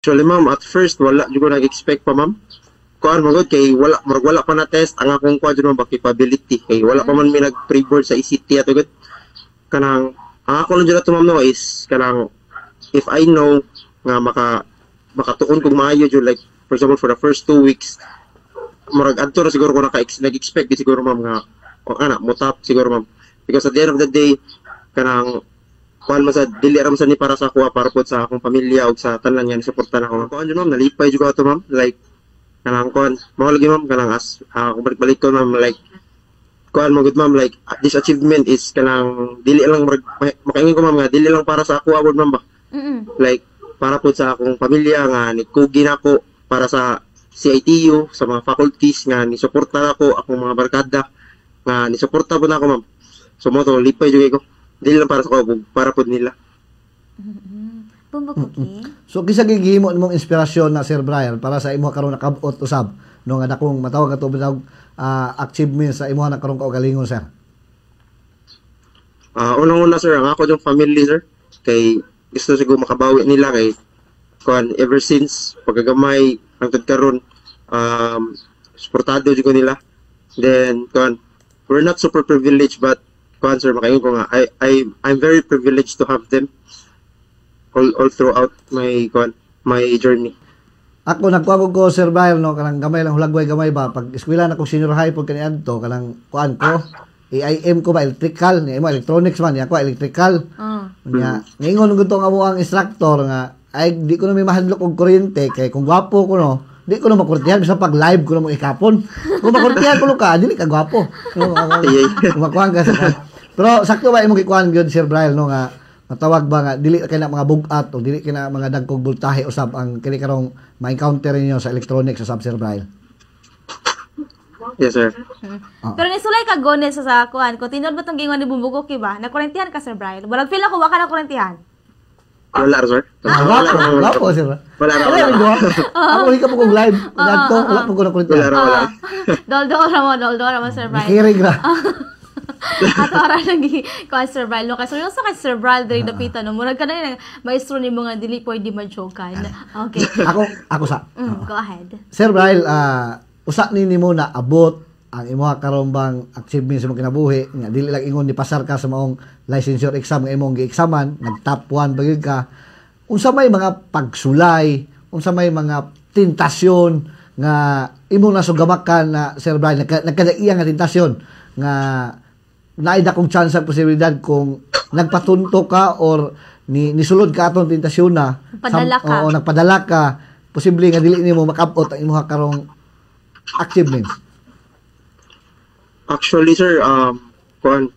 Actually, ma'am, at first wala jud ko nag-expect pa, ma'am. Kuan man gud kay wala, murag wala pa na test ang akong kuan jud, ma'am, ba, capability, kay wala pa man mi nag pre-board sa ECT ato gud. Kanang ang ako lang jud ato, ma'am, no, is kanang if I know nga makatuon kog maayo jud, like for example for the first 2 weeks, murag adto ra siguro ko nag-expect gid siguro, ma'am, nga o ana mo top siguro, ma'am, because at the end of the day, kanang kuan man sa dili ra man sa ni para sa ako, para pod sa akong pamilya ug sa tanan nga nisuporta nako. Kuan jud, ma'am, nalipay jud ko ato, ma'am. Like kanang kuan mao lagi, ma'am, kanang as kung balik-balik ko, ma'am, like kuan mo gud, ma'am, like this achievement is kanang dili lang, murag makaingon ko, ma'am, nga dili lang para sa ako award, ma'am ba, like para pod sa akong pamilya nga nikugi nako, para sa CITU, sa mga faculties nga ni suporta nako, akong mga barkada nga ni suporta po nako, ma'am. So mao to, lipay jud ko, dili lang para sa ako, para pod nila. Bumbo Cookie. So kinsa gihimo nimong inspirasyon na, Sir Brian, para sa imo karon nakabot usab no nga dakong matawag ato bitawg achievement sa imo na karon kaugalingon, sir? Unang-una, sir, ang ako yung family, sir, kay gusto siguro makabawi nila kay kuan, ever since pagkagamay hangtod karon, suportado jud ko nila. Then kuan, we're not super privileged, but kuan, sir, makaingon ko nga I'm very privileged to have them all throughout my kuan, my journey. Ako nagkuha ko, Sir Brian, no, kanang gamay lang, hulagway gamay ba, pag eskwela na ko senior high pag kaniadto, kanang kuan ko, AIM ko ba, electrical ni imo, electronics man ni ako, electrical. Nya ningon gud ang amo ang instructor nga ay di ko na may mahadlok og kuryente kay kung gwapo ko no, di ko na makurtihan bisan pag live ko na mo ikapon. Kung makurtihan ko ka, dili ka gwapo. No, kung makuhan ka sa. Pero sakto ba imong gikuan gyud, Sir Brian, no, nga matawag ba nga dili kay na mga bugat o dili kay na mga dagkog voltahe usab ang kini karong ma-encounter ninyo sa electronics usab, Sir Brian? Yes, sir. Pero nisulay ka gone sa kuan ko, tinuod ba tong gingon ni Bumbo Cookie ba? Nakurentihan ka, Sir Brian? Walang feel ako wa ka nakurentihan. Wala, sir. Ah, Wala, gwapo, wala. Gwapo, sir. Wala, wala. Wala, wala. Ako hika po kong live. Wala ko, wala po ko nakurentihan. Wala, wala. Dol-dol ra mo, dol-dol ra mo, Sir Brian. Nakirig ra. Ato ara lagi kuan, Sir Brian. Lo kay seryoso kay Sir Brian diri dapita no. Murag ka na maestro ni mga dili pwede ma-joke-an. Okay. Ako, ako sa. Go ahead. Sir Brian, usa ni nimo na abot ang imuha karon bang achievement sa imong kinabuhi nga dili lang ingon ni pasar ka sa maong licensure exam nga imong gi-examan, nag top 1 ba gyud ka. Unsa may mga pagsulay, unsa may mga tentasyon nga imong nasugamakan na, Sir Brian, nagkadaiya nga tentasyon nga naay dakong chance at posibilidad kung nagpatunto ka or ni nisulod ka atong tentasyon na Nagpadala ka. Oo, nagpadala ka, posible nga dili nimo makabot ang imuha karong achievements? Actually, sir, kuan,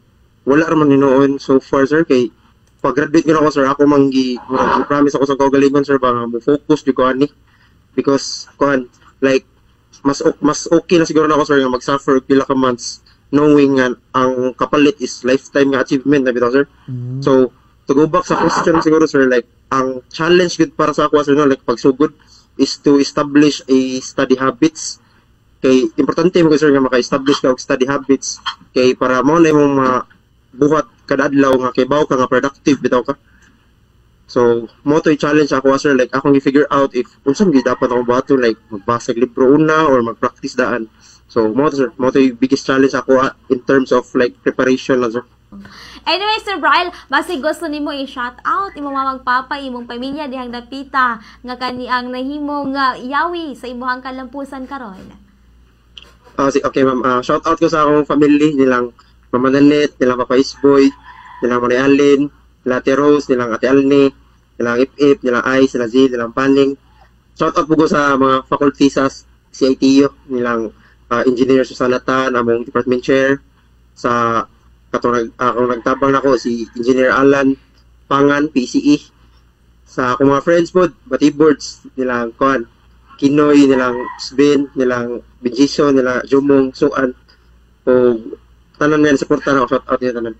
wala raman hinuon so far, sir, kay pag-graduate ko na ako, sir, ako mang gi, murag, promise ako sa kaugalingon, sir, ba, mo focus di ko ani. Because, kuan, like, mas okay na siguro na ako, sir, nga mag-suffer pila ka months knowing nga ang kapalit is lifetime nga achievement na bitaw, sir. So, to go back sa question siguro, sir, like, ang challenge gud para sa ako, sir, no, like, pagsugod is to establish a study habits, kay importante mo, sir, nga maka-establish ka og study habits kay para mo na imong buhat kada adlaw nga kay baw ka nga productive bitaw ka. So mo to challenge ako, sir, like akong i-figure out if unsa gyud dapat akong buhaton, like magbasa og libro una or mag-practice daan. So mo to, sir, mo to yung biggest challenge ako in terms of like preparation lang, sir. Anyway, Sir Brian, basi gusto nimo i-shout out imong mamang papa, imong pamilya dihang dapita nga kani ang nahimong yawi sa imong kalampusan karon. Okay, ma'am. Shout out ko sa akong family, nilang Mama Nanette, nilang Papa Isboy, nilang Mary Allen, nilang Ate Rose, nilang Ate Alne, nilang Ip Ip, nilang Ice, nilang Z, nilang Paning. Shout out po ko sa mga faculty sa CITU, nilang Engineer Susana Tan, among department chair, sa katong akong nagtabang nako si Engineer Alan Pangan, PCE, sa akong mga friends po, Bati Boards, nilang Kuan, Kinoy, nilang Sven, nilang Benjiso, nilang Jumong, Suan, o tanan nga suporta na ako, shout out niya tanan.